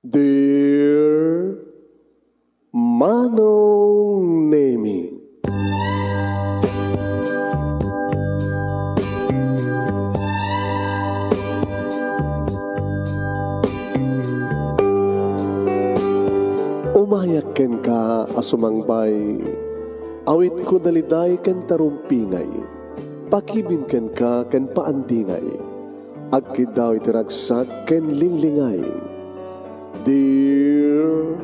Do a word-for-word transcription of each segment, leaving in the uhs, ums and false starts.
Dear Manong Nemi. Umayak kenka a sumangbay, awitko daliday ken tarumpingay, pakibin kenka ken paandingay, agkiddaw iti ragsak ken linglingay. Dear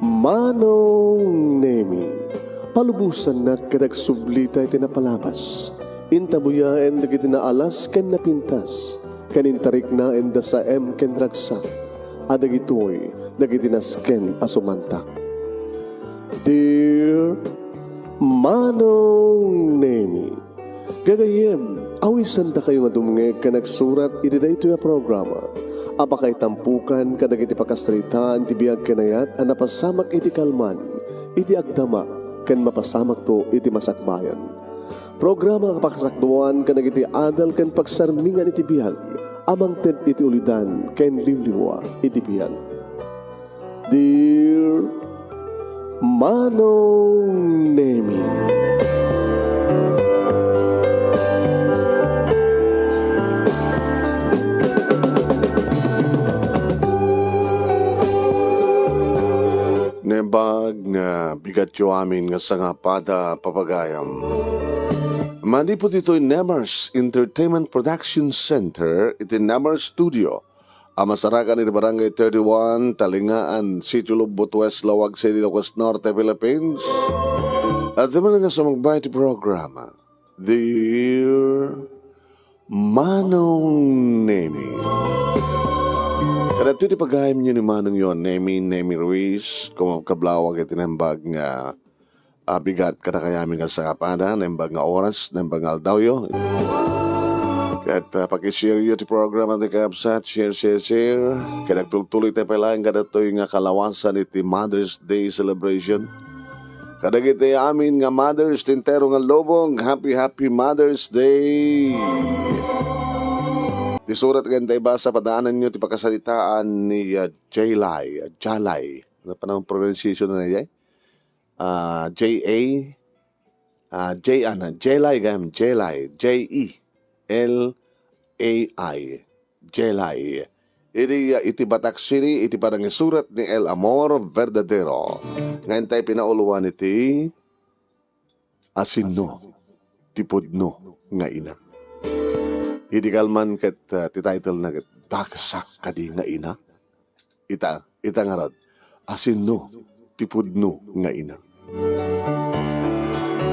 Manong Nemi, palubosannak ket agsublita iti napalabas. Intabuyaen dagiti naalas ken napintas, ken intariknaen da saem ken ragsak, a dagitoy dagiti nasken a sumantak. Dear Manong Nemi, gagayyem, awisandakayo nga dumngeg ken agsurat iti daytoy a programa a pakaitampokan kadagiti pakasaritaan ti biag ken ayat a napasamak iti kalman, iti agdama, ken mapasamakto iti masakbayan. Programa a pakasakduan kadagiti adal ken pagsarmingan iti biag a mangted iti ulidan ken liwliwa iti biag. Dear Manong Nemi. Naimbag nga bigatyo amin nga sangapada, papagayam. Manipud ditoy Nemars Entertainment Production Center iti Nemars Studio a masarakan iti Barangay thirty-one, Talingaan, Sitio Lobbot West, Laoag City, Ilocos Norte, Philippines. At di man nga sumagbay ti programa, Dear Manong Nemi. Kadagitoy ti pagayamyo ni Manongyo, Nemi, Nemi Ruiz, kumakablawag iti naimbag nga a bigat kadakayamin nga sangapada, naimbag nga oras, naimbag nga aldawyo. Ket, ah, pakishareyo ti programa ti kakabsat, share, share, share. Ket agtultuloy tayo pay laeng kadatoy nga kalawasan iti Mother's Day celebration. Kadagiti amin nga mothers ti entero nga lubong, happy, happy Mother's Day! Ti surat nga intay basa, padaananyo ti pakasaritaan ni, ah, Jelay, ah, Jalay. Ano pa naman pronunciation na, Jay? Ah, J A, ah, J, ano, Jelay, gayam, Jelay, J E L A I, Jelay. Iti, ah, iti Batac City, iti panangisurat ni El Amor Verdadero. Nga intay pinauloan iti Asinno ti Pudno nga Ina. Iti kalman ket, ah, ti title na ket Dagsak Kadi nga Ina? Ita, ita ngarud, asinno ti pudno nga ina?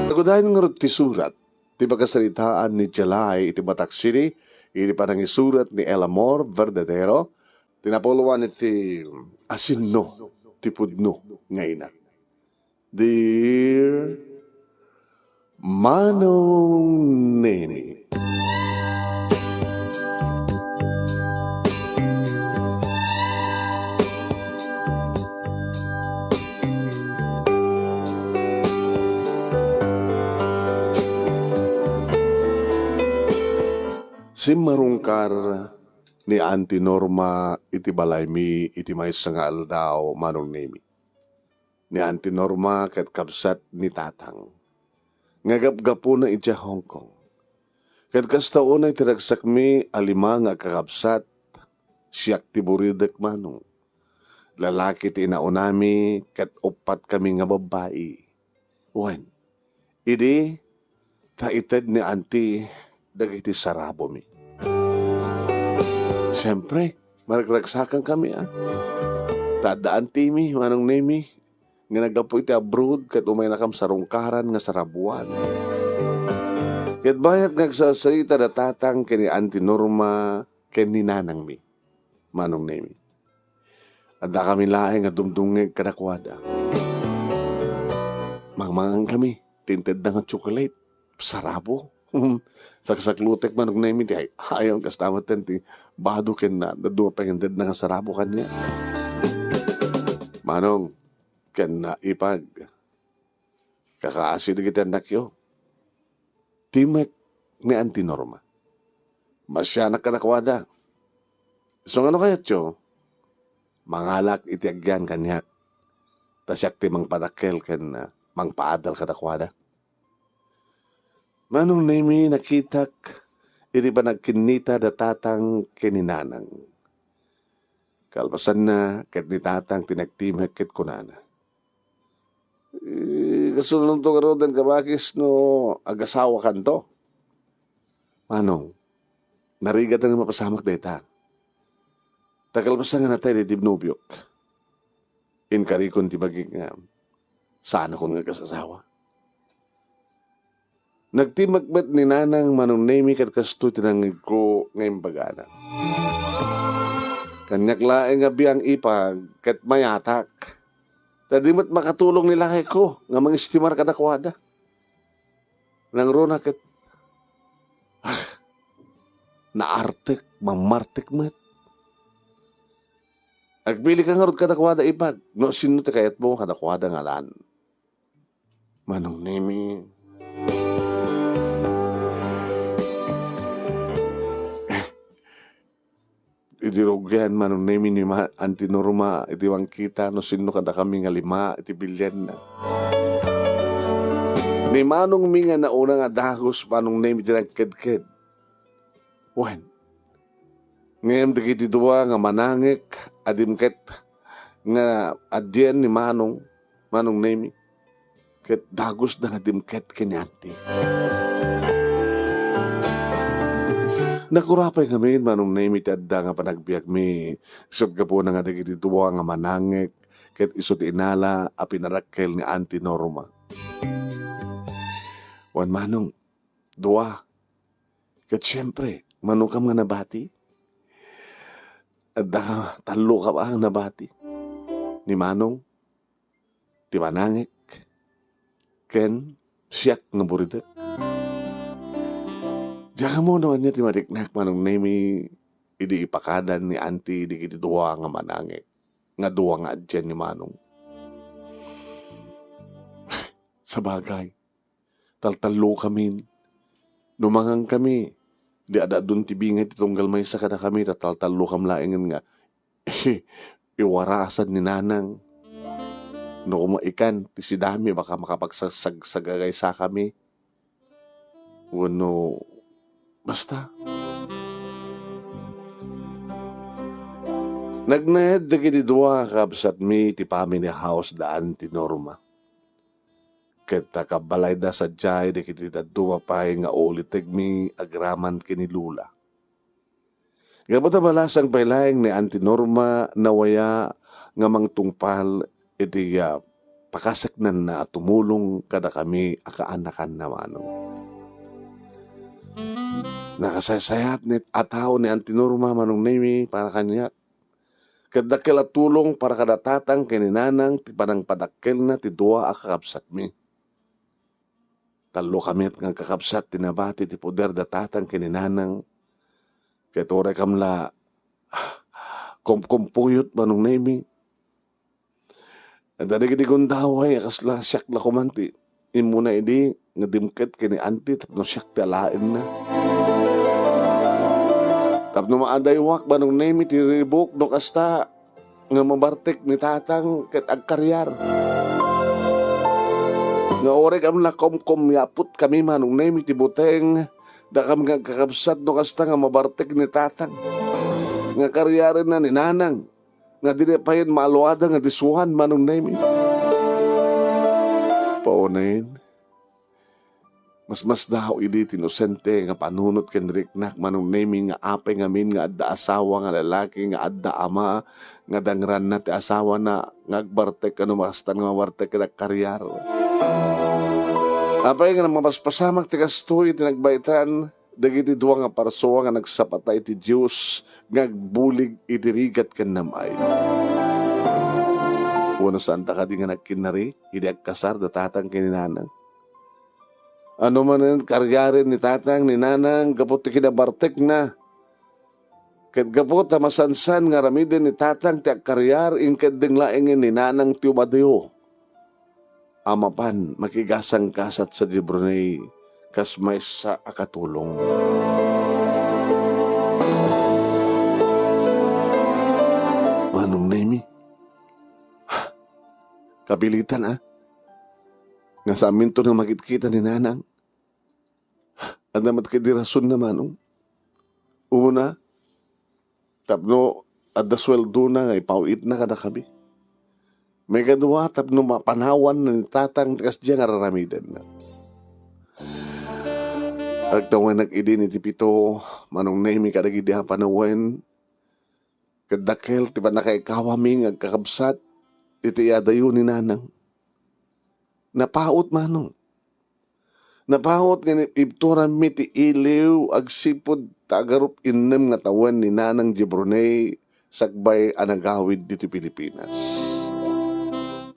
Nagudayen ngarud ti surat ti pakasaritaan ni Jalay iti Batac City, iti panangisurat ni El Amor Verdadero, ti napuloan iti asinno ti pudno nga ina. Dear Manong Neni. Simmarungkar ni Auntie Norma iti balaymi iti maysa nga aldaw, Manong Nemi. Ni Auntie Norma ket kabsat ni Tatang nga gapgapuna idiay Hong Kong. Ket kasta unay ti ragsakmi a lima nga agkakabsat, siak ti buridek, Manong. Lalaki ti inaunami ket uppat kami nga babbai. Wen, idi ta ited ni Auntie dagiti sarabomi. Siempre, maragragsakan kami, a. Ta adda Auntie mi, Manong Nemi, nga naggapu iti abroad ket umaynakam sarungkaran nga sarabuan. Ket bayat nga agsarsarita da Tatang ken ni Auntie Norma ken ni Nanangmi, Manong Nemi. Addakami laeng nga dumdumngeg kadakuada. Mangmangan kami ti intedda nga chocolate. Sarabo. Saksaklutek, Manong Nemi, ti ay-, ayon kasta met ti bado ken na, dadduma pay nga intedda nga sarabo kaniak. Manong, ken na ipag. Kakaasi dagiti annakyo. Timek ni Auntie Norma. Masianak kadakuada. So, ngano kayatyo? mangalak iti agyan kaniak, ta siak ti mangpadakkel ken, ah, mangpaadal kadakuada. Manong Nemi, nakitak iti panagkinnita da tatang ken ni nanang. Kalpasanna, ket ni tatang ti nagtimek ket kunana, "Eh, kasunonto ngaruden, kabakis, no agasawakanto?" "Manong, narigat nga mapasamak dayta. Ta kalpasan nga natay daydi nobiok, inkarikon ti bagik nga saanakon nga agasasawa." Nagtimek met ni nanang, Manong Nemi, ket kastoy ti nangngegko nga imbagana. Kaniak laeng a biang ipag ket mayatak. Ta di met makatulong ni lakayko nga mangistimar kadakuada. Nangruna ket, ah, naartek, mammartek met. "Agpili ka ngarud kadakuada, ipag, no sinno ti kayatmo kadakuada nga alan." Manong Nemi. Idi rugian, Manong Nemi, ni Ma-, Auntie Norma, iti mangkita no sinno kadakami nga lima iti bilianna. Ni manongmi nga nauna nga dagus, Manong Nemi, ti nagkedked. Wen, ngem dagiti dua nga manangek a dimket nga adien ni Manong, Manong Nemi, ket dagusda nga dimket ken ni Auntie. Nakura pay ngamin, Manong Nemi, ti adda nga panagbiagmi, isut' gapuna nga dagiti dua nga manangek ket isu ti inala a pinadakkel ni Auntie Norma. Wen, Manong, dua. Ket siempre, manokam nga nabati? Adda tallo ka ba nga nabati? Ni Manong, ti manangek, ken siak nga buridek. Diak ammo no ania ti mariknak, Manong Nemi, idi ipakadan ni Auntie dagiti dua nga manangek, nga dua nga adien ni Manong. Sabagay, taltallokamin. No mangankami, di adaddun ti bingay ti tunggal maysa kadakami, ta taltallokam laengen nga iwarasan ni Nanang. No kuma ikan ti sidami, baka makapagsagsag-, sagagaysakami. Wenno, basta. Nagnaed dagiti dua a kabsatmi ti family house da Auntie Norma. Ket ta kabbalayda sadiay dagiti dadduma pay nga ulitegmi agraman ken ni Lola. Gapu ta balasang pay laeng ni Auntie Norma nawaya nga mangtungpal iti, ah, pakaseknanna a tumulong kadakami a kaanakanna, Manong. Nakasaysayat ni, a tao ni Auntie Norma, Manong Nemi, para kaniak. Ket dakkel a tulong para kada tatang ken ni Nanang ti panangpadakkelna ti dua a kakabsatmi. Tallo kami nga agkakabsat ti nabati ti poder da tatang ken ni Nanang. Ket uray kam la kumkumpuyot, Manong Nemi. Adda dagiti gundaway a kasla siak la koman ti immuna idi nga dimket ken ni Auntie tapno siak ti alaenna. Tapno maadaywak, Manong Nemi, ti ribuk no kasta nga mabartek ni Tatang ket agkariar. Nga uray kam la kumkumyapot kami, Manong Nemi, ti buteng, dakam nga agkakabsat no kasta nga mabartek ni Tatang nga kariarenna ni Nanang, nga dina payen maaluada nga disuan, Manong Nemi. Paunayen, masmasdaaw idi ti inosente nga panunot ken riknak, Manong Nemi, nga apay ngamin nga adda asawa nga lalaki nga adda ama nga dangranna ti asawana nga agbartek a no mastan nga mabartek ket agkariar. Apay nga mapaspasamak ti kastoy iti nagbaetan dagiti dua nga parsua nga nagsapata iti Dios nga agbulig iti rigat ken nam-ay. Wenno saanta kadi nga nagkinnari idi agkasar da Tatang ken ni Nanang? Ano manen kariaren ni Tatang ni Nanang gapu ti kinabartekna, ket gapu ta masansan nga aramiden ni Tatang ti agkariar, inkeddeng laengen ni Nanang ti umadayo a mapan makigasangkasat sadiay Brunei kas maysa a katulong. Manong Nemi, Kapilitan, a, nga saanminto nga makitkita ni Nanang. Adda met kadi rasonna, Manong. Una, tapno adda sueldona nga ipaw-itna kadakami. Maikadua, tapno mapanawanna ni Tatang ti kasdiay nga ar-aramidenna. Agtawennak idin iti pito, Manong Nemi, kadagidi a panawen, ket dakkel ti pannakaikawami nga agkakabsat iti iyadayo ni Nanang. Napaut, Manong. Napaut nga ibturanmi ti iliw agsipud ta agarup innem nga tawen ni Nanang Jebroney sakbay a nagawid ditoy Pilipinas.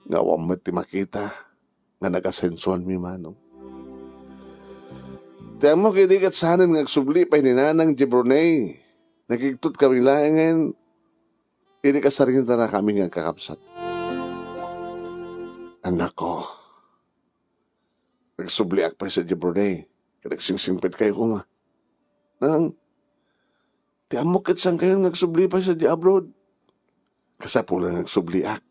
Nga awan met ti makita nga nagasensuanmi, Manong. Ti ammok idi ket saanen nga agsubli pay ni Nanang Jebroney. Nakigtot kami laengen idi kasaritanakami nga agkakabsat. Annakko, nagsubliak pay sadi Brunei, ket nagsingsingpetkayo koma. Nang, ti ammok ket saankayon nga agsubli pay sadi abroad. Kasapulan nga agsubliak.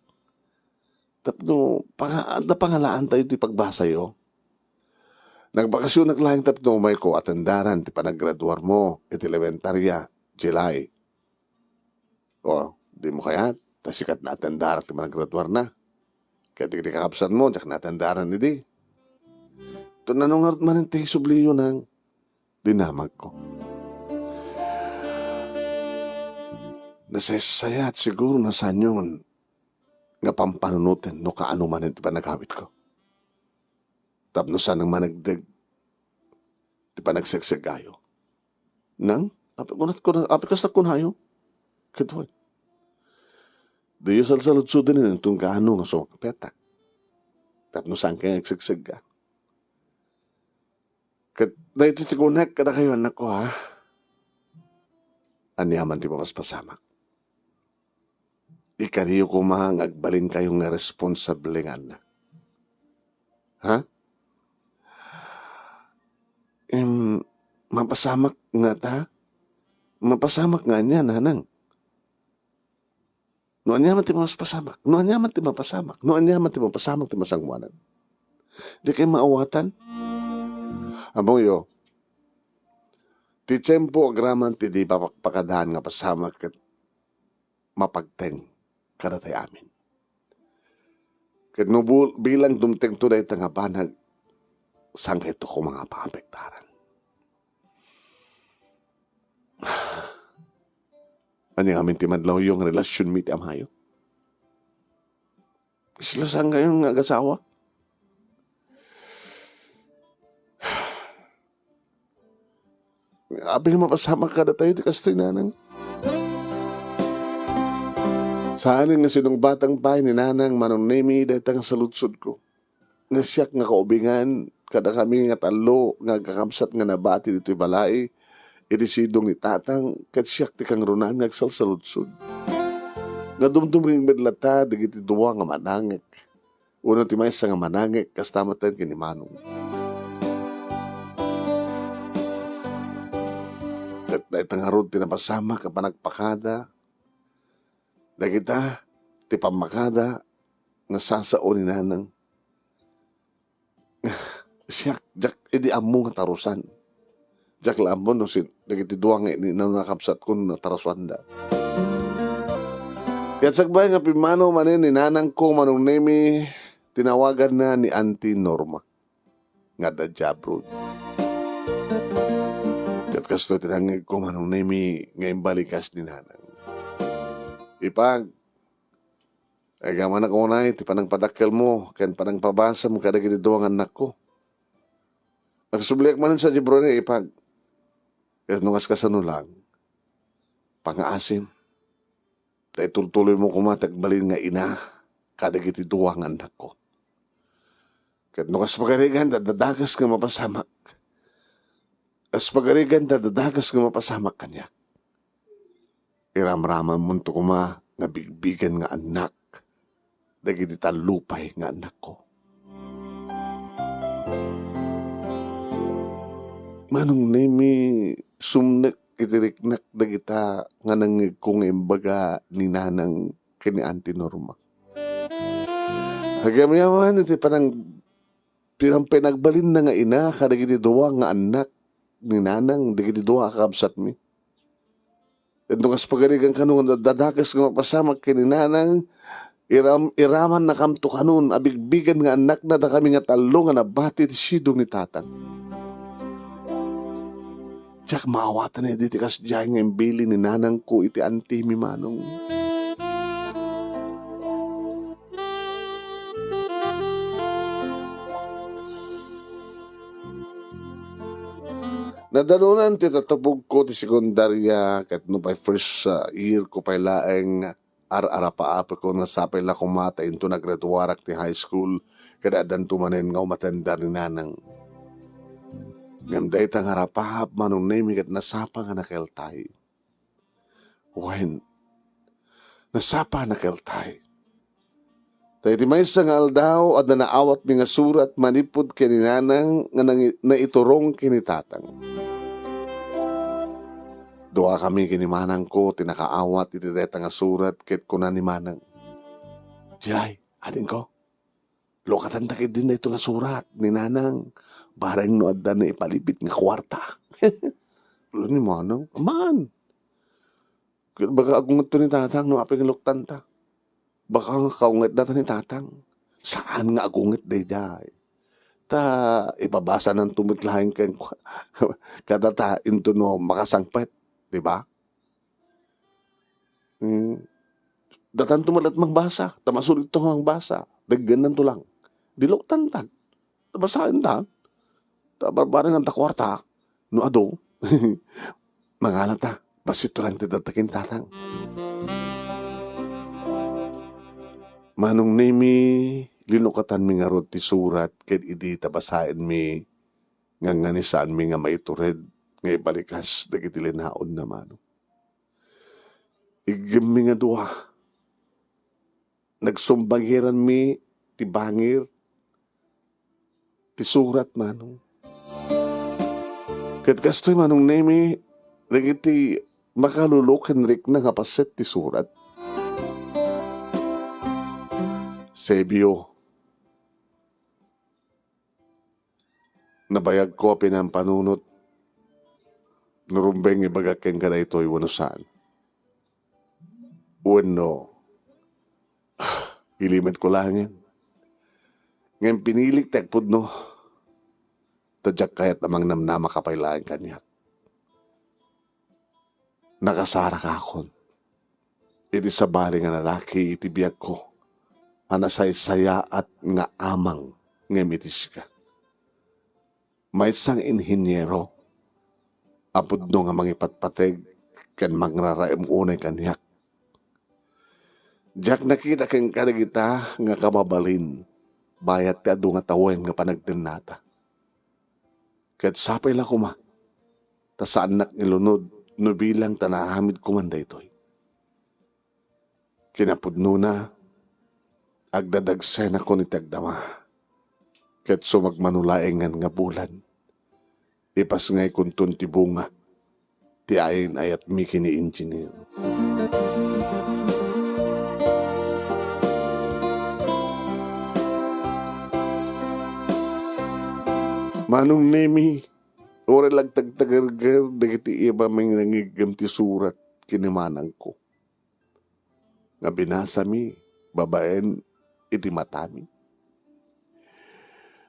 Tapno panga-, adda pangalaantayo ti pagbasayo. Nagbakasionak laeng tapno umayko atendaran ti panagraduarmo iti elementarya, July. O, dimo kayat? Ta sika ti naatendarak ti panagraduarna. Ket dagiti kakabsatmo, diak naatendaran idi. Tapno ngarud manen ti subliyo, Nang, dinamagko. Nasaysayat siguro no saanyo nga pampanunoten no kaano manen ti panagawidko. Tapno saan nga managdeg ti panagsegseggayo. Nang, apay kunat-, kuna-, apay kasta kunayo? Ket wen, diyo salsaludsoden inton kaano nga sumakpetak. Tapno saan nga agsegsegga. Ket daytoy ti kunak kadakayo, annakko, ha? Aniaman ti mapaspasamak. Ikariyo koma nga agbalinkayo nga responsable nga annak. Ha? Em, mapasamak nga ta? Mapasamak nga ania, Nanang? No aniaman ti mapasamak, no aniaman ti mapasamak, no aniaman ti mapasamak ti masangoanan. Di kay maawatan? Ammongyo, ti tiempo agraman ti di papakpakadaan nga pasamak ket mapagteng kadatay amin. Ket no bul-, bilang dumtengto dayta nga banag, saan kayto koma nga paapektaran? Ania ngamin ti madlawyo nga relasionmi ti amayo? Kasla saan kayo nga agasawa? Apay nga mapasamak kadatayo ti kastoy, Nanang? Saanen nga sinungbatang pay ni Nanang Manong Nemi dayta nga saludsodko. Nga siak nga kaubingan kadakami nga tallo nga agkakabsat nga nabati ditoy balay iti sidong ni Tatang, ket siak ti kangrunaan nga agsalsaludsod. Nga dumdumngeg met latta dagiti dua nga manangek. Wenno ti maysa nga manangek, kasta met ken ni Manong. Ket dayta ngarud ti napasamak a panagpakada. Dagita ti pammakada nga sasao ni Nanang. Siak, diak idi ammo nga tarusan. Diak la ammo no sin-, dagiti dua nga ini-, nga nakabsatko no natarusanna. Ket sakbay nga pimmanaw manen ni nanangko, Manong Nemi, tinawaganna ni Auntie Norma nga adda idiay abroad. Ket kastoy ti nangngegko, Manong Nemi, nga imbalikas ni Nanang. Ipag, agyamanak unay ti panangpadakkelmo ken panangpabasam kadagiti dua nga annakko. Agsubliak manen sadi Brunei, Ipag. Ket no kas-, kasano lang, pangaasim. Ta itultuloymo koma ti agbalin nga ina kadagiti dua nga annakko. Ket no kas pagarigan, dadadagas nga mapasamak. Kas pagarigan, dadadagas nga mapasamak kaniak. Iramramanmonto koma nga bigbigen nga annak dagiti tallo pay nga annakko. Manong Nemi, sumnek iti riknak dagita nga nangngegko nga imbaga ni Nanang ken ni Auntie Norma. Agyamayaman iti panang-, pinang-, pinagbalinna nga ina kadagiti dua nga annak ni Nanang dagiti dua a kakabsatmi. Ket no kas pagarigan kano nga dadakes nga mapasamak ken ni Nanang, iram-, iramannakamto kanon a bigbigen nga annakna dakami nga tallo nga nabati ti sidong ni Tatang. Diak maawatan idi ti kasdiay nga imbilin ni Nanangko iti antimi, Manong. Nadalunan ti tatupogko ti sekundaria ket no pay first, ah, year ko pay laeng, ar-arapaapko, nasapay la koma ta inton naggraduarak ti high school, ket addanto manen nga umatendar ni Nanang. Ngem dayta nga arapaap, Manong Nemi, ket nasapa nga nakeltay. Wen, nasapa a nakeltay. Ta iti maysa nga aldaw, adda naawatmi nga surat manipud ken ni Nanang nga nangi-, naiturong ken ni Tatang. Duakami ken ni Manangko ti nakaawat iti dayta nga surat ket kuna ni Manang, "Jay, adingko, lukatanta ketdin daytoy nga surat ni Nanang, bareng no adda naipalipit nga kuarta." Ni Manang, "Aman! Ket baka agungetto ni Tatang no apay nga luktanta. Baka nga kaunget data ni Tatang." "Saan nga agunget daydiay? Ta ipabasananto met laeng ken kadata inton no makasangpet, di ba?" Hmm. Datanto met laeng mangbasa, ta masulitto nga mangbasa. Deggennanto lang. Di luktantan. Ta basaenta. Ta barbareng adda kuarta. No adu, mangalata. Bassit to lang ti dadda ken ni Tatang. Manong Nemi, linukatanmi ngarud ti surat ket idi ta basaenmi, ngangnganisaanmi nga maitured nga ibalikas dagiti linaonna, Manong. Iggimmi nga dua. Nagsumbangiranmi ti bangir ti surat, Manong. Ket kastoy, Manong Nemi, dagiti makaluluken rikna nga paset ti surat. Sebio, nabayagko a pinampanunot no rumbeng ibagak kenka daytoy wenno saan. Wenno, ilimetko laengen. Ngem pinilik ti agpudno, ta diak kayat a mangnamnamaka pay laeng kaniak. Nakasarakaakon iti sabali nga lalaki iti biagko a nasaysayaat nga amang ngem iti sika. Maysa nga inhiniero a pudno nga mangipatpateg ken mangraraem unay kaniak. Diak nakita kenka dagita nga kababalin bayat ti adu nga tawen nga panagdennata. Ket sapay la koma, ta saannak nga ilunod no bilang ta naaramidko man daytoy. Kinapudnona, agdadagsenakon iti agdama, ket sumagmano laengen nga bulan, ipasngaykonton ti bunga ti ayan-ayatmi ken ni Engineer. Manong Nemi, uray la agtagtagerger dagiti ima nga nangiggem ti surat ken ni manangko nga binasami babaen iti matami.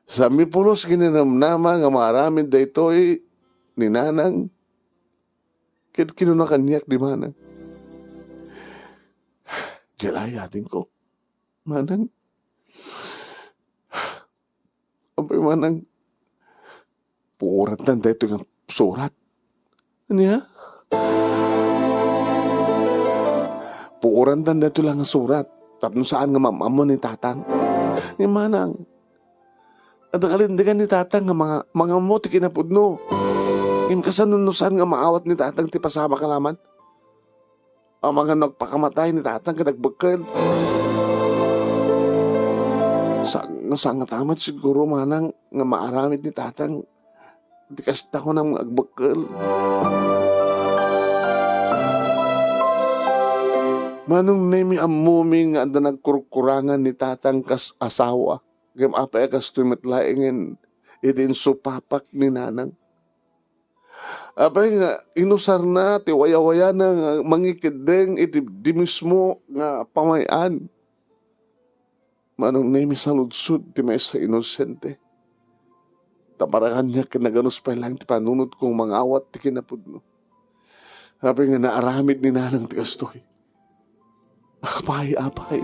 Saanmi pulos nga ninamnama nga maaramid daytoy ni Nanang, ket kinuna kaniak ni Manang, "Jelay, adingko, Manang, apay, Manang, puorantan daytoy nga surat." "Ania?" "Puorantan daytoy la nga surat tapno saan nga mam-ammo ni Tatang." "Ni Manang, adda kalindegan ni Tatang nga manga-, mangammo ti kinapudno. Ngem kasano no saan nga maawat ni Tatang ti pasamak a laman? Amangan no agpakamatay ni Tatang ket agbekkel. Sa-, saan nga tamet siguro, Manang, nga maaramid ni Tatang ti kasta kunam nga agbekkel?" Manong Nemi, ammomi nga adda nagkurkurangan ni Tatang kas asawa, ngem apay a kastoy met laengen iti insupapak ni Nanang? Apay nga inusarna ti wayawayana nga mangikeddeng iti dimismo nga pamay-an? Manong Nemi, saludsod ti maysa a inosente. Ta para kaniak ket naganus pay laeng ti panunotko nga mangawat ti kinapudno. Apay nga naaramid ni Nanang ti kastoy? Apay, apay.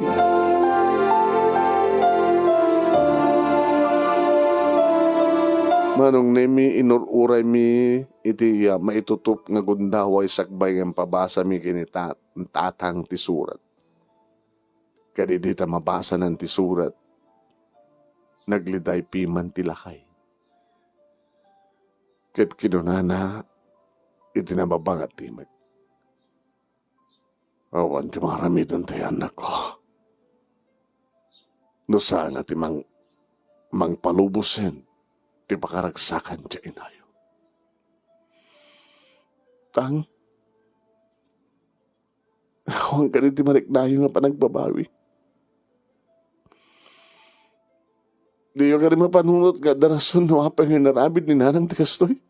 Manong Nemi, inur-uraymi iti, ah, maitutup nga gundaway sakbay nga impabasami ken ni ta-, Tatang ti surat. Ket idi ta mabasanan ti surat, nagliday piman ti lakay. Ket kinunana iti nababa nga timek, "Awan ti maaramidentayo, annakko, no saan a ti mang-, mangpalubosen ti pakaragsakan ti inayo." Tang, awan kadi ti mariknayo nga panagbabawi. Diyo kadi mapanunot nga adda rason no apay nga inaramid ni Nanang ti kastoy?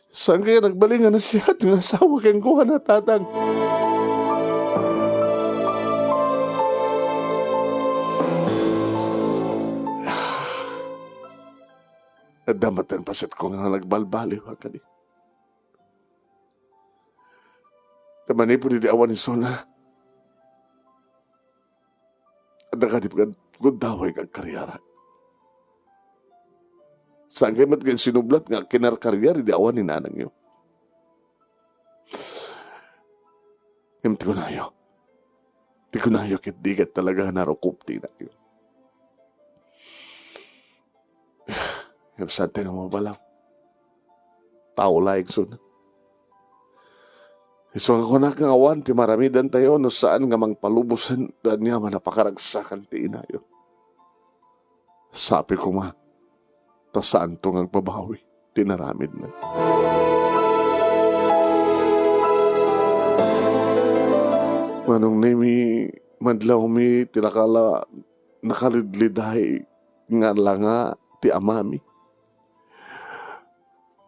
Saan kaya nagbalin nga nasihat nga asawa kenkuana, Tatang? Adda met ti pasetko nga nagbalbaliw a kadi. Ta manipud idi awan isuna, adda kadi gundaway nga agkarriarak. Saan kay met nga insinublat nga agkinarkarriar idi awan ni nanangyo? Ngem ti kunayo, ti kunayo ket di ket talaga narukob ti inakyo. Ngem saan ti nga mabalaw? Tao laeng isuna. Isu nga kunak nga awan ti maaramidentayo no saan nga mangpalubosen ti aniaman a pakaragsakan ti inayo. Sapay koma, ta saanto nga agbabawi ti inaramidna. Manong Nemi, madlawmi ti nakala-, nakalidliday nga langa ti amami.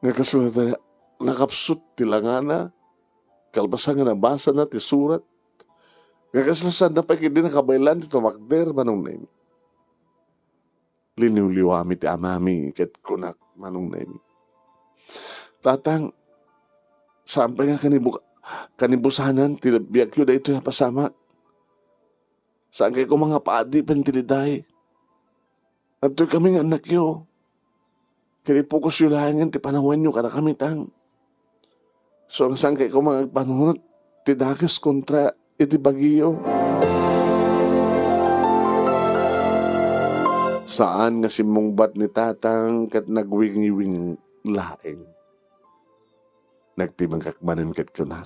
Nga kasla ta-, nakapsut ti langana, kalpasan nga nabasana ti surat. Nga kasla saanna pay ketdi nakabaelan ti tumakder, Manong Nemi. Liniwliwami ti amami ket kunak, Manong Nemi, "Tatang, saan pay nga kanibu-, kanibusanan ti biagyo daytoy a pasamak? Saan kay koma nga paadipen ti liday? Adtoy kami nga annakyo. Ket ipukosyo laengen ti panawenyo kadakami, Tang. Isu nga saan kay koma nga agpanunot ti dakes kontra iti bagiyo." Saan nga simmungbat ni Tatang ket nagwingiwing laeng. Nagtimekkak manen ket kunak,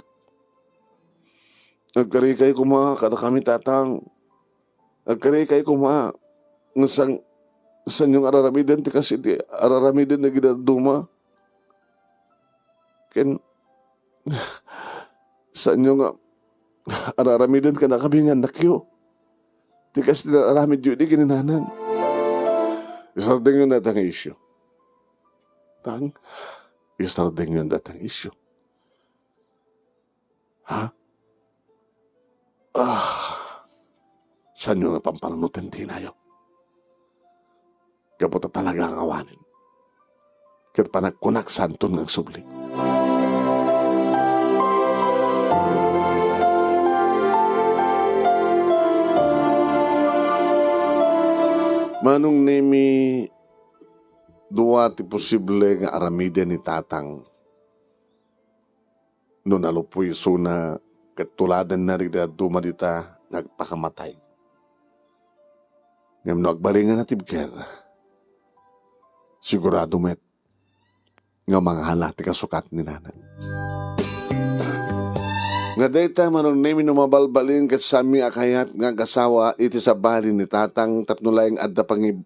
"Agkarikay koma kadakami, Tatang. Agkarikay koma nga san-, saanyo nga araramiden ti kas iti araramiden dagiti dadduma. Ken saanyo nga araramiden kadakami nga annakyo ti kas ti naaramidyo idi ken ni nanang." "Isardengyon dayta nga isyu, Tang. Isardengyon dayta nga isyu." Ha? Ah, saanyo nga pampanunoten ti inayo? Gapu ta talaga nga awanen. Ket panagkunak, saanton nga agsubli. Manong Nemi, dua ti posible nga aramiden ni Tatang. No nalupoy isuna ket tuladenna dagiti dadduma dita nga agpakamatay. Ngem no agbalin nga natibker, sigurado met nga mangala ti kasukat ni nanang. Nga dayta, Manong Nemi, no mabalbalin ket saanmi a kayat nga agasawa iti sabali ni Tatang tapno laeng adda pangib-,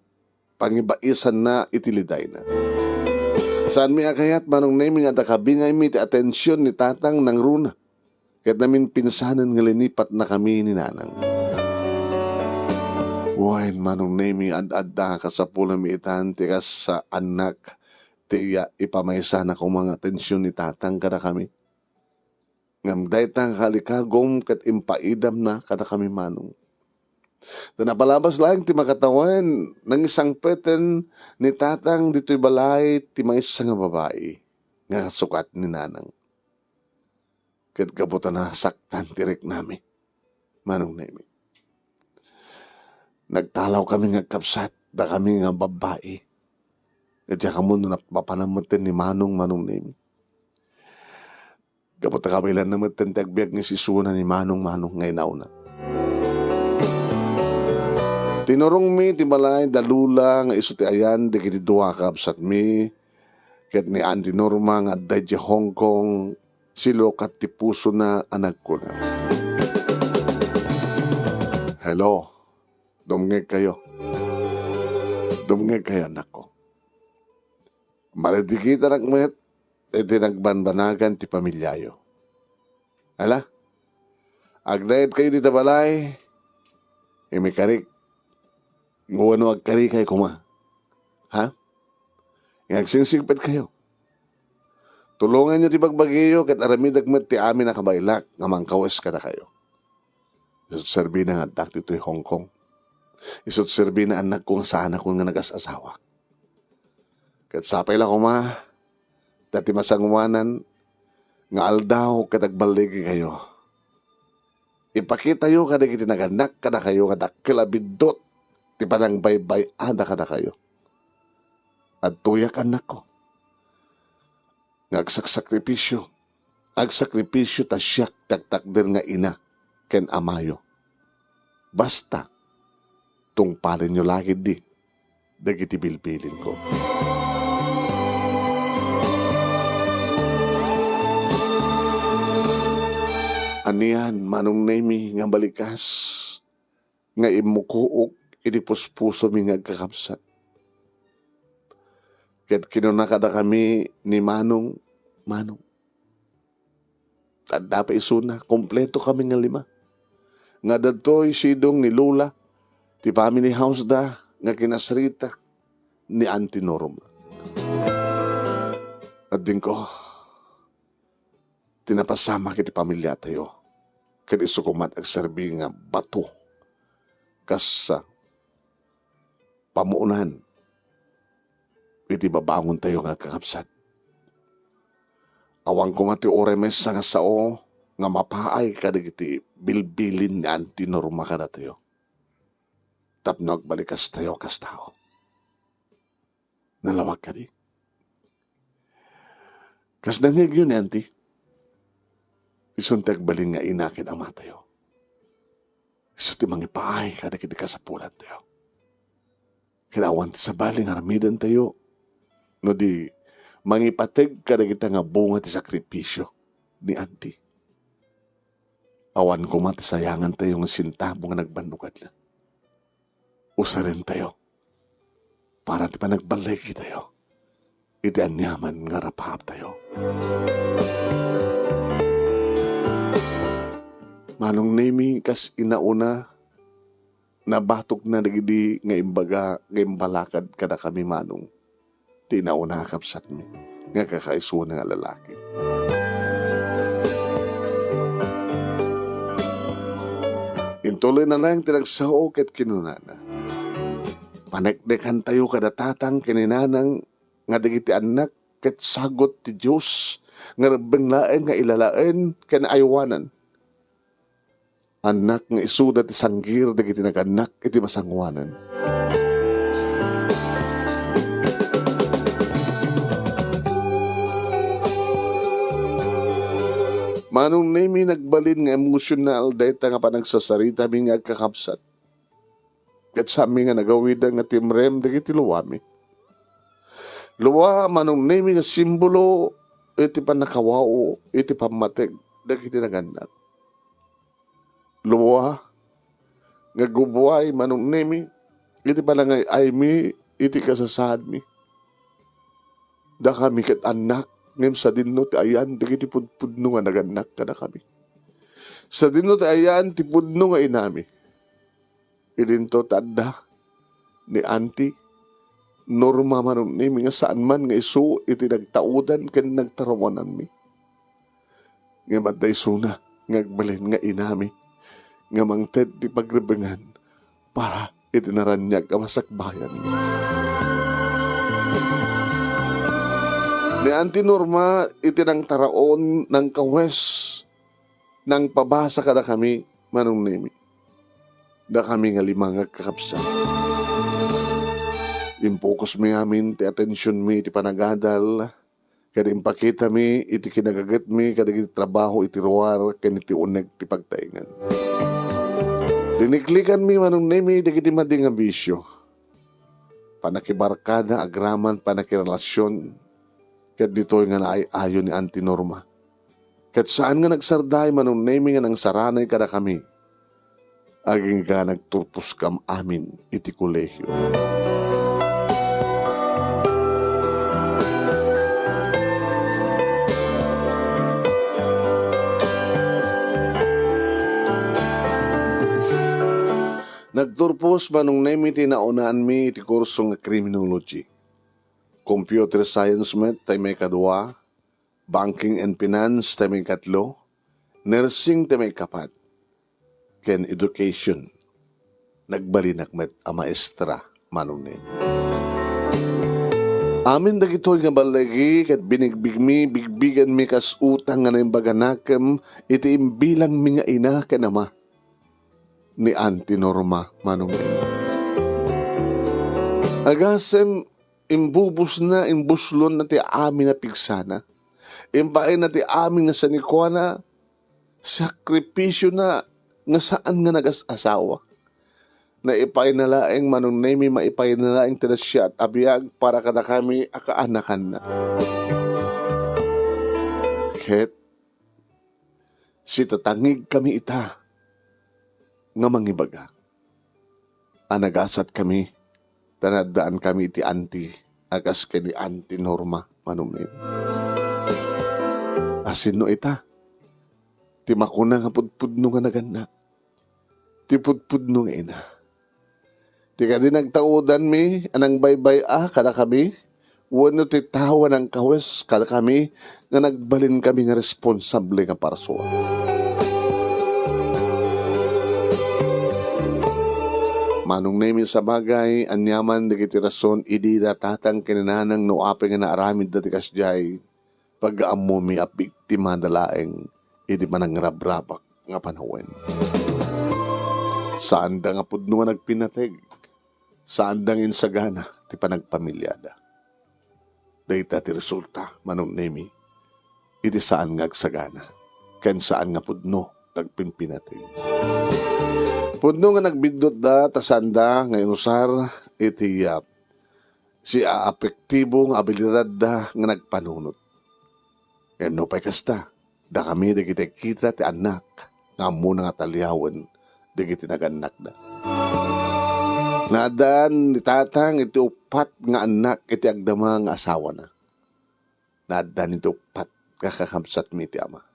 pangibaisanna iti lidayna. Saanmi a kayat, Manong Nemi, nga adda kabingaymi ti atension ni Tatang nangruna ket naminpinsanen nga linipatnakami ni Nanang. Wen, Manong Nemi, ad-adda kasapulami itan ti kas annak ti iya ipamaysana koma nga atension ni Tatang kadakami. Ngem dayta nga kalikagum ket impaidamna kadakami, Manong. Ta napalabas laeng ti makatawen, nangisangpeten ni Tatang ditoy balay ti maysa nga babai nga sukat ni Nanang. Ket gapu ta nasaktan ti riknami, Manong Nemi, nagtalawkami nga agkabsat, dakami nga babbai. Ket diak ammo no nap-, mapanan metten ni Manong, Manong Nemi. Gapu ta kabaelanna metten ti agbiag nga isisuna ni Manong, Manong, nga inauna. Tinurongmi ti balay da Lola nga isu ti ayan dagiti dua a kabsatmi, ket ni Auntie Norma nga adda idiay Hong Kong, silukat ti pusona a nagkuna, "Hello, dumngegkayo. Dumngegkayo, annakko. Maridikitanak met iti nagbanbanagan ti pamiliayo. Ala, agnaedkayo dita balay, imikarik, wenno agkarikay koma. Ha? Nga agsingsigpetkayo. Tulonganyo ti bagbagiyo ket aramidek met ti amin a kabaelak nga mangkawes kadakayo. Isu't serbina nga addak ditoy Hong Kong. Isu't serbina, annakko, nga saanakon nga nagas-asawak. Ket sapay la koma, ta ti masangoanan nga aldaw ket agballigikayo. Ipakitayo kadagiti nagannak kadakayo nga dakkel a biddut ti panangbaybay-ada kadakayo. Adtoyak, annakko, nga agsaksakripisio, agsakripisio ta siak ti agtakder nga ina ken amayo. Basta, tungpalenyo la ketdi dagiti bilbilinko." Anian, Manong Nemi, nga balikas nga immukook iti puspusomi nga agkakabsat? Ket kinuna kadakami ni Manong, Manong, adda pay isuna, kumpletokami nga lima. Nga adtoy sidong ni Lola, ti family house da nga kinasarita ni Auntie Norma. Adingko ti napasamak iti pamiliatayo, ket isu koma ti agserbi nga bato kas, ah, pamuonan iti babangontayo nga agkakabsat. Awan koma ti uray maysa nga sao nga mapaay kadagiti bilbilin ni Auntie Norma kadatayo tapno agbalikastayo kas tao. Nalawag kadi? Kas nangngegyo ni Auntie, isun ti agbalin nga ina ken amatayo. Isu ti mangipaay kadagiti kasapulantayo. Ket awan ti sabali nga aramidantayo no di mangipateg kadagita nga bunga ti sakripisio ni Auntie. Awan koma ti sayangantayo nga sentabo nga nagbannoganda. Usarentayo para ti panagballigitayo iti aniaman nga rapaaptayo. Manong Nemi, kas inauna, nabatokna dagidi nga imbaga nga imbalakad kadakami, Manong, ti inauna a kabsatmi nga kakaisuna nga lalaki. Intuloyna laeng ti nagsao ket kinunana, "Paneknekantayo kada tatang ken ni nanang nga dagiti annak ket sagut ti Dios nga rebbeng laeng nga ilalaen ken aywanan. Annak nga isuda ti sanggir dagiti nagannak iti masangoanan." Manong Nemi, nagbalin nga emosyonal dayta nga panagsasaritami nga agkakabsat. Ket saanmi nga nagawidan nga timrem dagiti luami. Lua, Manong Nemi, nga simbolo iti pannakawao iti pammateg dagiti nagannak. Lua, nga gubuay, Manong Nemi, iti panangay-aymi iti kasasaadmi. Dakami ket annak, ngem sadinno ti ayan dagiti pudpudno nga nagannak kadakami. Sadinno ti ayan ti pudno nga inami. Idinto ti adda ni Auntie Norma Manong Nemi nga saan man nga isu iti nagtaudan ken nagtarawananmi. Ngem adda isuna nga agbalin nga inami nga mangted ti pagrebengan para iti naraniag a masakbayan. Ni Auntie Norma iti nangtaraon, nangkawes, nangpabasa kadakami, Manong Nemi. Dakami nga lima nga agkakabsat. Impokusmi amin ti atensionmi iti panagadal, ket impakitami iti kinagagetmi kadagiti trabaho iti ruar ken iti uneg ti pagtaengan. Liniklikanmi, Manong Nemi, dagiti madi nga bisio. Pannakibarkada agraman pannakirelasion, ket ditoy nga naay-ayo ni Auntie Norma. Ket saan nga nagsardaaw, Manong Nemi, nga nangsaranay kadakami. Agingga nagturposkam amin iti kolehio. Nagturpos, Manong Nemi, ti naunaanmi iti kurso nga criminology. Computer science met ti maikadua, banking and finance ti maikatlo, nursing ti maikapat, ken education. Nagbalinak met a maestra, Manong Nemi. Amin dagitoy nga balligi ket binigbigmi, bigbigenmi kas utang nga naimbag a nakem iti imbilangmi nga ina ken ama ni Auntie Norma, Manong Nemi. Agasem, imbubosna, imbuslonna ti amin a pigsana. Impaayna ti amin nga sanikuana, sakripisiona nga saan nga nagas-asawa. Naipaayna laeng, Manong Nemi, maipaayna laeng ti nasayaat a biag para kadakami a kaanakanna. Ket sitatangigkami ita nga mangibaga a nagasatkami ta naaddaankami iti anti a kas ken ni Auntie Norma, Manong Nemi. Asinno ita ti makuna nga pudpudno nga nagannak? Ti pudpudno nga ina. Ti kadi nagtaudanmi a nangbaybay-a kadakami, wenno ti tao a nangkawes kadakami nga nagbalinkami nga responsable nga parsuan. Manong Nemi, sabagay, aniaman dagiti rason idi da tatang ken nanang no apay nga naaramidda ti kasdiay, pag-ammomi a biktimada laeng iti panangrabrabak nga panawen. Saanda nga pudno nga nagpinateg, saanda nga insagana ti panagpamiliada. Dayta ti resulta, Manong Nemi, iti saan nga agsagana ken saan nga pudno nga agpinpinateg. Pudno nga nagbiddutda ta saanda nga inusar iti, ah, siaapektibo nga abilidadda nga nagpanunot. Ken no pay kasta, dakami dagiti kita ti annak nga ammona nga taliawen dagiti nagannakda. Naaddaan ni tatang iti uppat nga annak iti agdama nga asawana. Naaddaan iti uppat nga kakabsatmi iti ama.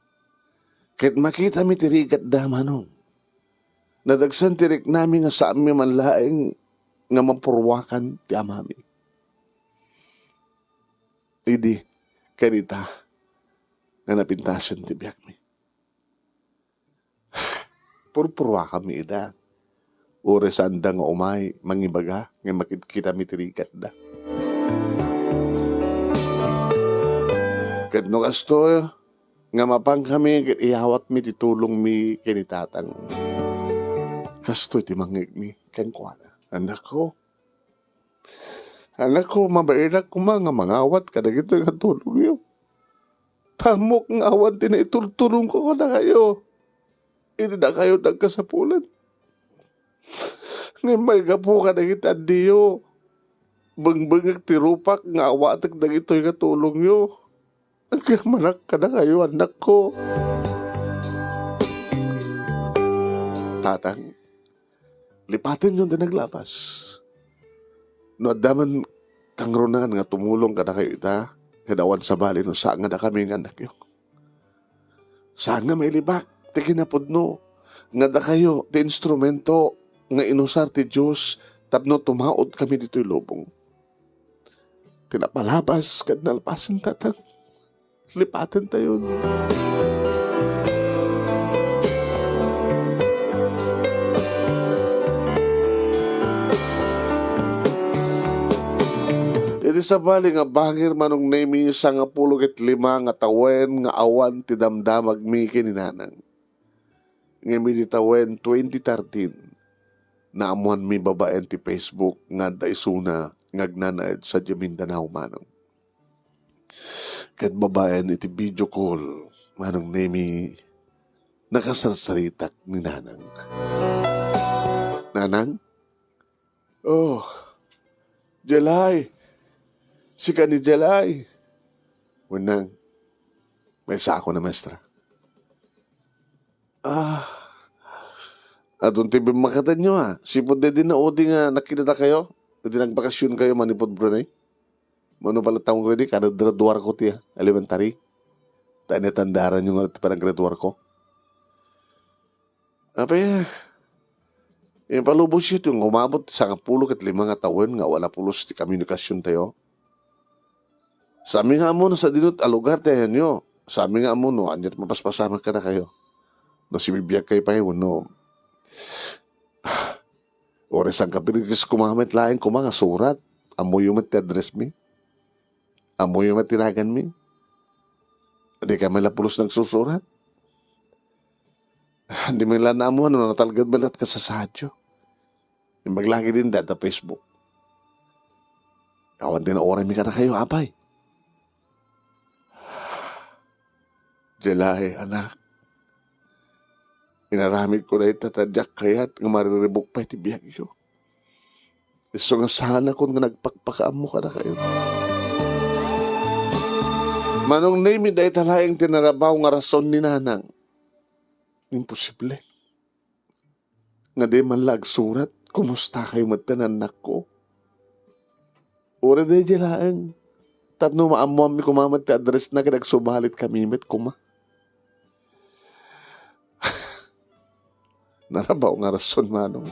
Ket makitami ti rigatda, Manong. Nadagsen ti riknami nga saanmi man laeng nga mapurwakan ti amami. Idi, ken ita nga napintasen ti biagmi. Purpurwakanmi ida. Uray saanda nga umay mangibaga nga makitkitami ti rigatda. Ket no kastoy nga mapankami ket iyawatmi ti tulongmi ken ni tatang. Kastoy ti mangngegmi kenkuana. Anakko, Anakko, mabainak koma nga mangawat kadagitoy nga tulongyo. Ta ammok nga awan ti naitultulongko kadakayo idi dakayo nagkasapulan. Ngem maigapu kadagiti addiyo, bengbengek ti rupak nga awatek dagitoy nga tulongyo. Agamanak kadakayo, annakko. Tatang, lipatenyon ti naglabas. No adda man kangrunaan nga tumulong kadakayo ita, Ket awan sabali no saan nga dakami nga annakyo. Saan nga mailibak ti kinapudno nga dakayo ti instrumento nga inusar ti Dios tapno tumaudkami ditoy lubong. Ti napalabas ket nalpasen, tatang. Lipatentayon. Iti sabali nga bangir, Manong Nemi, sangapulo ket lima nga tawen nga awan ti damdamagmi ken ni Nanang. Ngem idi tawen twenty thirteen, naammoanmi babaen ti Facebook nga adda isuna nga agnanaed sadiay Mindanao, Manong. Ket babaen iti video call, Manong Nemi, nakasarsaritak ni Nanang. "Nanang?" "Oh, Jelay. Sika ni Jelay?" "Wen, Nang. Maysaak a maestra." "Ah, adun ti bimmakatenyo, a. Sipud daydi naudi nga nakidadakayo, iti nagbakasionkayo manipud Brunei. Mano pala taong ko idi, kanagraduarko ti, a, elementary. Ta ania ti andaranyo ngarud ti panaggraduarko?" "Apay, impalubosyo ti umabot sangapulo ket lima nga tawen nga awan a pulos ti komunikasiontayo. Saanmi nga ammo no sadino a lugar ti ayanyo. Saanmi nga ammo no ania ti mapaspasamak kadakayo. No sibibiagkayo pay wenno, uray sangkapirikis koma met laeng koma nga surat. Ammoyo met ti addressmi. Ammoyo met ti naganmi. Dika met la pulos nagsusurat. Di met la naammoan no natalged met la ti kasasaadyo. Imbag la ketdin dayta Facebook. Awan ti nauraymi kadakayo, apay." "Jelay, anak, inaramidko dayta ta diak kayat nga mariribuk pay ti biagyo. Isu nga saanakon nga nagpakpakaammo kadakayo." Manong Nemi, dayta laeng ti narabaw nga rason ni Nanang. Imposible nga di man la agsurat, "Kumustakayo metten, annakko?" Uray daydiay laeng. Tapno maammoanmi koma met ti addressna ket agsubalitkami met koma. Narabaw nga rason, Manong.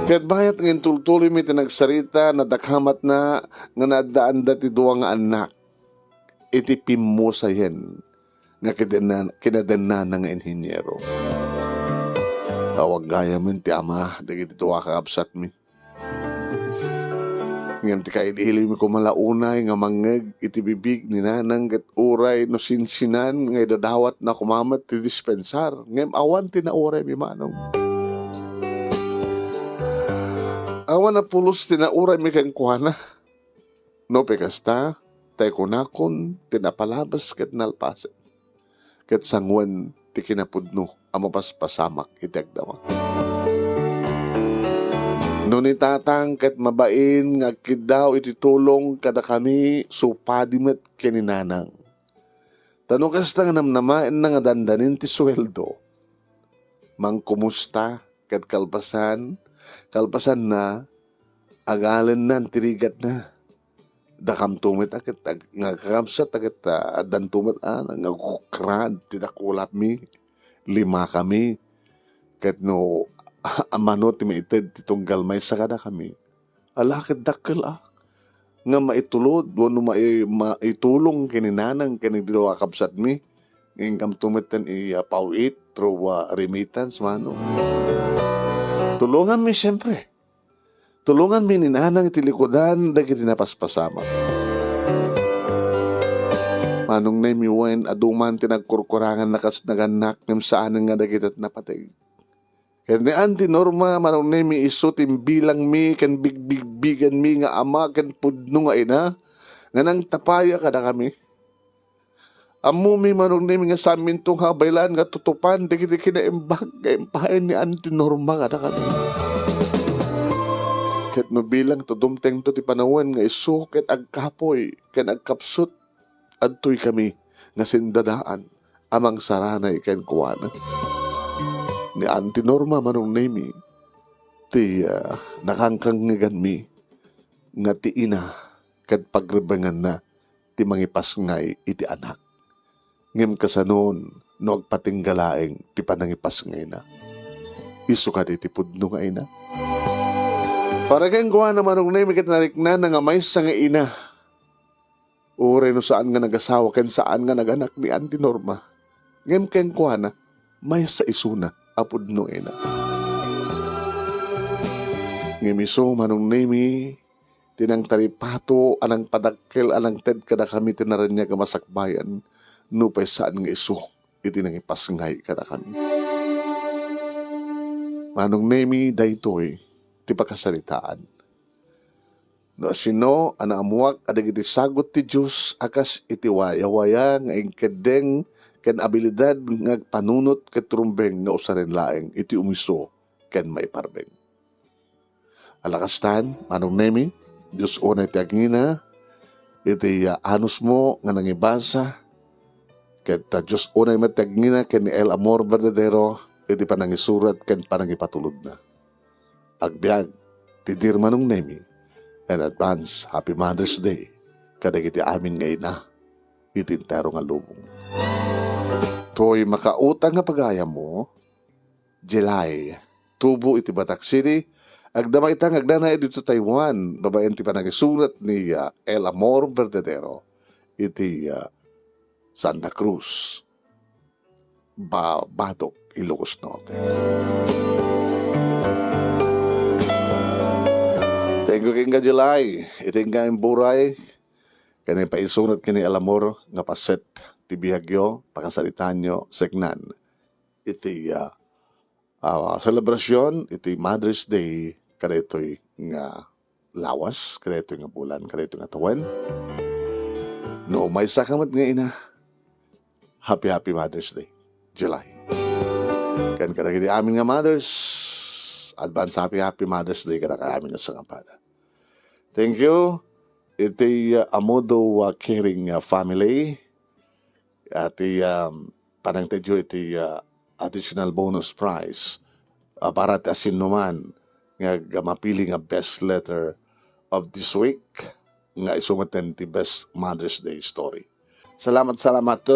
Ket bayat nga intultuloymi ti nagsarita, nadakamatna nga naaddaanda ti dua nga annak iti pimmusayen nga kinadenna-, kinadennana nga inhiniero. Awag gayamen ti ama dagiti dua a kakabsatmi. Ngem ti kailiiliwmi koma la unay nga mangngeg iti bibig ni Nanang ket uray no sinsinan nga idadawatna koma met ti dispensar, ngem awan ti nauraymi, Manong. Awan a pulos ti nauraymi kenkuana. Nupay kasta, tay kunakon ti napalabas ket nalpasen. Ket sangoen ti kinapudno a mapaspasamak iti agdama. No ni Tatang ket mabain nga agkiddaw iti tulong kadakami, supadi met ken ni Nanang. Ta no kasta nga namnamaenna nga dandanin ti sueldo, mangkumusta ket kalpasan, kalpasanna, agalennan ti rigatna. Dakamto met a ket ag-, nga kakabsat a ket, ah, addanto met a nangukran ti dakulami, limakami. Ket no amano ti maited ti tunggal maysa kadakami, ala ket dakkel a nga maitulod wenno mai-, maitulong ken ni Nanang ken ni dua a kabsatmi. Inkamto met ten i-, ah, paw-it through, ah, remittance, Manong. Tulonganmi, siempre. Tulonganmi ni Nanang iti likudan dagiti napaspasamak. Manong Nemi, wen, adu man ti nagkurkurangan a kas nagannak ngem saanen nga dagiti napateg. Ken ni Auntie Norma, Manong Nemi, isu ti imbilangmi ken bigbigbigenmi nga ama ken pudno nga ina nga nangtapaya kadakami. Ammomi, Manong Nemi, nga saanminto nga abaylan nga tutupan dagiti kinaimbag nga impayen ni Auntie Norma kadakami. Ket no bilang ta dumtengto ti panawen nga isu ket agkapuy ken agkapsut, adtoykami nga sindadaan a mangsaranay kenkuana. Ni Auntie Norma, Manong Nemi, ti, ah, nakangkangngeganmi nga ti ina ket pagrebbenganna ti mangipasngay iti anak. Ngem kasanon no agpatingga laeng ti panangipasngayna? Isu kadi ti pudno nga ina. Para kenkuana, Manong Nemi, ket nariknana nga maysa nga ina. Uray no saan nga nagasawa ken saan nga naganak ni Auntie Norma. Ngem kenkuana, maysa isuna a pudno ina. Ngem isu, Manong Nemi, ti nangtaripato a nangpadakkel a nangted kadakami ti naraniag a masakbayan, nupay saan nga isu iti nangipasngay kadakami. Manong Nemi, daytoy ti pakasaritaan. No asino a naammuak a dagiti sagut ti Dios a kas iti wayawaya nga inkeddeng ken abilidad nga agpanunot ket rumbeng nga usaren laeng iti umiso ken maiparbeng. Ala kastan, Manong Nemi, Dios unay ti agngina iti, ah, anusmo nga nangibasa, ket, ah, Dios unay met ti agngina ken ni El Amor Verdadero iti panangisurat ken panangipatulodna. Agbiag ti Dear Manong Nemi, and advance Happy Mother's Day kadagiti amin nga ina iti entero nga lubong. Toy makautang nga pagayammo, Jelay, tubo iti Batac City, agdama ita nga agnanayon ditoy Taiwan, babaen ti panangisurat ni, ah, El Amor Verdadero iti, ah, Santa Cruz, Ba-, Badoc, Ilocos Norte. Thank you kenka, Jelay. Iti nga imburay, ken ipaisurat ken ni El Amor nga paset ti biagyo, pakasaritanyo, seknan iti, ah, ah, selebrasyon iti Mother's Day kadaytoy nga lawas, kadaytoy nga bulan, kadaytoy nga tawen. No maysaka met nga ina, happy, happy Mother's Day, Jelay. Ken kadagiti amin nga mothers, advance happy, happy Mother's Day kadagiti amin nga sangapada. Thank you iti, uh, Amodo, uh, Caring, uh, family. Iti, um, panangtedyo iti, uh, additional bonus prize, uh, para ti asinnuman nga, nga mapili nga best letter of this week nga isu met ti best Mother's Day story. Salamat, salamat.